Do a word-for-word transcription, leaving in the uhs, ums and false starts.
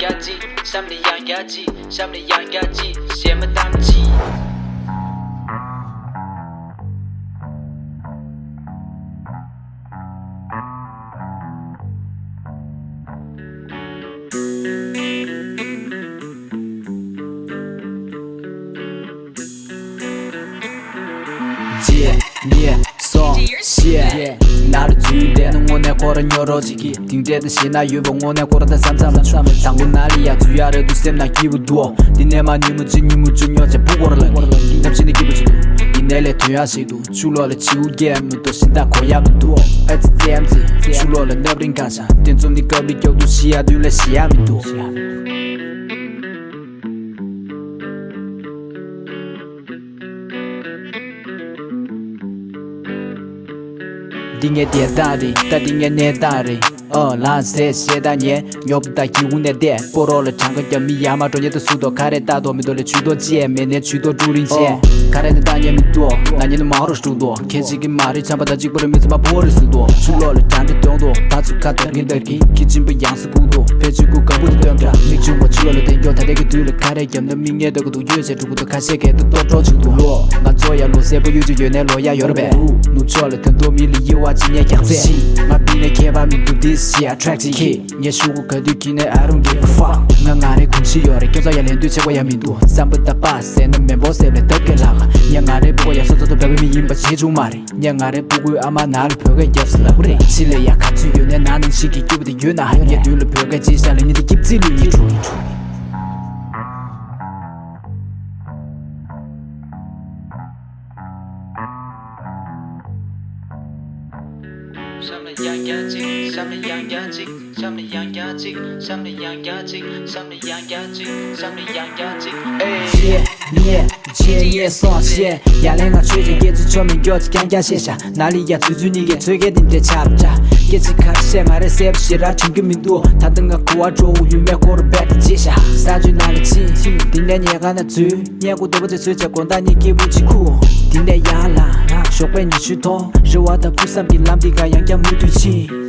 ཡ་གཅིག་བསམ་ནས་ཡང་བསྐྱར་གཅིག་བསམ་ནས་ཡང་བསྐྱར་གཅིག་གཞན་མ་གཏམ་གཅིག་རྗེས་ཉེས་སོང་ཞེས། ན་རུ་ཚུལ་ལྡན་ན་དངོས་གནས་ཁོ་ར་ཉོ་རོགས་བྱེད་ཀྱི། དེང་འདྲེ་དང་ཞེ་ན་ཡོད་པ་དངོས་གནས་ཁོ་ར་ད་བསམ་བསམ་ལ་བསམ། དང་པོ་ན་ལི་ཡ་ཚུལ་ཡ་རེ་འདུག་སེམས་ན་སྐྱིད་པོ་འདུག་འདི་ནས་མ་ཉིན་མོ་གཅིག་ཉིན་མོ་བཅུ་ཉོ་བྱས་བུ་སྐོར་ལ་འདི་ནམ་ཕྱིན་ན་སྐྱིད་པོ་ཞིག་འདུག་འདི་ནས་ལས་དོན་ཡག་ཞིག་འདུག་ཆུ་ལོག་ལ་བྱིའུ་རྒྱལ་མི་འདུག་ཤིང་རྟ་གོ་ཡག་མི་འདུག་ཨ་ཙི་ཙེམ་ཙི་ཆུ་ལོག་ལ་སྣབས་རིང་གང་ཤ་དེ་ཚོ་ནི་སྐབས་ལ་སྐྱོབ་འདུག་ཤི་ཡག་དུས་ལ་ཤི་ཡག་མི་འདུག་འདི་ངའི་བསྡད་སྟངས་རེད། ད་འདི་ངའི་གནས་སྟངས་རེད། ཨོ་ལགས་སེ་བཤད་ད་ཉན། ཉོབ་ད་སྒེའུ་ཁུང་ནས་བསྡད། སྤོ་རོགས་ལ་གྲངས་ཀ་རྒྱབ་མི་ཡར་མར་འགྲོ་ཉེན་ད་སུ་དོ་ཁ་རས་ལྟ་དོ་མི་དོ་ལས་ཇུས་གཏོགས་ཅི་ཡས་མེད་ནས་ཇུས་གཏོགས་དཀྲུག་རིན་ཆེ། ཨོ་ཁ་རས་ནི་ལྟ་ཉན་མི་འདུག་ན་ཉན་ནི་མང་རུ་དཀྲུག་འདུག་ཁྱེད་ཅིག་གི་མ་རེད་ཆམ་པ་ད་གཅིག་པ་རུ་མི་ཚེ་མ་ཕོ་རུ་སུ་དོ་ཆུ་ལོག་ལ་གྲངས་འདྲ་སྟོན་དོ་ད་ཚུ་ཁ་དར་གིན་དར་གིན་ཁྱི་གཅིན་པ་ཡང་སུ་སྤུག་དོ་ཕལ་ཆེར་ཀུ་ཀ་པུ་དུ་སྟོན་འདྲ་མིག་ཆུང་བ་ཆུ་ལོག་ལ་བསྟན་སྐྱོ་ད་ལྟ་གི་དུས་ལ་ཁ་རས་རྒྱབ་ན་མི་ངན་ད་གི་འདུག་ཡོད་ཅེས་དྲུག་པོ་དོ་ཁ་ཤས་གས་ད་ལྟོ་འགྲོ་ཆུག་འདུག་ལོ། ང་ཚོ་ཡ་ལོ་སེར་པོ་ཡུལ་གྱི་ཡོད་ནས་ལོ་ཡ་ཡོར་བས། ནུབ་ཕྱོགས་ལ་དོན་དོ་མི་ལ་ཡི་བ་ཅི་ཉེ་རྒྱག་ཚེ། ང་པི་ནས་ཁྱད་པར་མི་འདུག this shit attract to kid། ངས་ཤུ་གུ་ག་དུས་ཁྱི་ནས་I don't give a fuck། ང་ང་རེ་གོམས་གཤིས་ཡོད་རེད་སྐྱོ་ཚ་ཡ་ལན་དུས་ཆེ་བ་ཡ་མི་འདུག་བསམ་པ་ད་པ་ཟེར་ན་མེ་འབོ་སེབ་ལས་ཐབས་ཀྱི་ལག་ངས་ང་རེ་པུ་གོ་ཡ་སོ་སོ་ཚོ་བྲ་བའི་མི་ཡིན་པ་བྱེད་བཅུག་མ་རེད། ངས་ང་རེ་པུ་གུའི་ཨ་མ་ན་ལ་བོད་སྐད་རྒྱབ་སི་ལ་ཧུ་རེ་ཕྱི་ལ་ཡ་ག་ཚོད་ཡོད་ནས་ན་ནང་ཞིག་གི་སྐྱོ་བ་དེ་ཡོད་ན་ཧ་ཡོད་ངས་དུས་ལ་བོད་སྐད་ཅི་ཤ་ལ་ཉིན་དེ་སྐྱིབ་རྩིས་ལུས་ཉིད་འཁྲུག་བསམ་ལ་ཡང་བསྐྱར་གཅིག་བསམ་ལ་ཡང་བསྐྱར་གཅིག་བསམ་ལ་ཡང་བསྐྱར་གཅིག་བསམ་ལ་ཡང་བསྐྱར་གཅིག་བསམ་ལ་ཡང་བསྐྱར་གཅིག་བསམ་ལ་ཡང་བསྐྱར་གཅིག་ཨེ། ཡེ་ཡེ་ཇེ་ཡེ་སོང་ཞེས། ཡ་ལན་ང་ཆོས་ཀྱི་སྐད་ཆ་ཆོ་མི་མགྱོགས་ཀྱི་རྐྱང་རྐྱང་བཤད་ཤག་ན་ལི་ཡ་ཚུལ་ཚུལ་གཉིས་ཀས་ཚོད་སྐད་འདི་འདྲའི་ཆབ་ཆ་སྐད་ཅིག་ཁ་བཤད་ང་རེ་སེབ་ཞེ་ར་དྲན་གི་མི་འདུག་ད་ལྟ་ང་གོ་བ་འགྲོ་འུ་ཡུལ་མེད་སྐོར་རྦད་དེ་བརྗེད་ཤག་ས་ཆུ་ནང་ལ་ཕྱིན་འདི་ནས་ཉལ་ཁང་ན་འཛུལ། སྙད་ཁུ་དོ་པོ་ཚོས་ཚོས་བྱས་དགོང་དག་ཉིན་སྐྱིད་པོ་གཅིག་ཁུ། དེ་ནས་ཡར་ལངས་ཞོགས་པའི་ཉི་ཆུ་མཐོང་རེ་བ་དང་ཕུགས་བསམ་གྱི་ལམ་འདི་ག་ཡང་བསྐྱར་མུ་མཐུད་ཕྱིན།